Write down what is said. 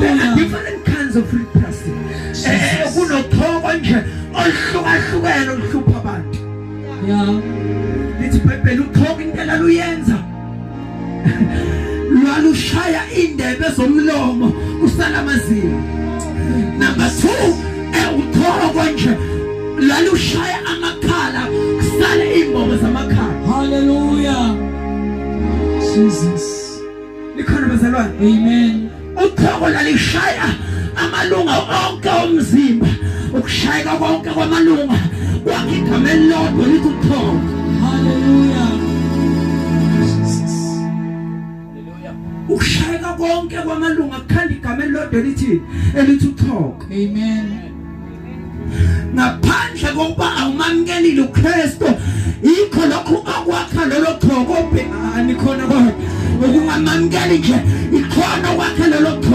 There are Hallelujah. different kinds of leprosy. Kunochoko nje oluhlukahlukene oluhlupha abantu. Yeah. Lithi iBhayibheli uchoko into elaluyenza lwalushaya indebe zomlomo kusala amazinyo. Number 2 uchoko nje lwalushaya amakhala kusale imbobo zamakhala. Hallelujah. Jesus. Likhona bazalwane. Amen. Uchoko lalishaya amalunga onke omzimba. Ukushayeka konke kwamalunga kwakhe igama elilodwa lithi uchoko. Hallelujah. Jesus. Ukushayeka konke kwamalunga kukhanda igama elilodwa elithi uchoko. Amen. Ngaphandle kokuba awumamukelile uKristu, yikho lokhu okwakha lolo choko. Bhekani khona kodwa ukungamamukeli nje ikhona okwakha lolo choko.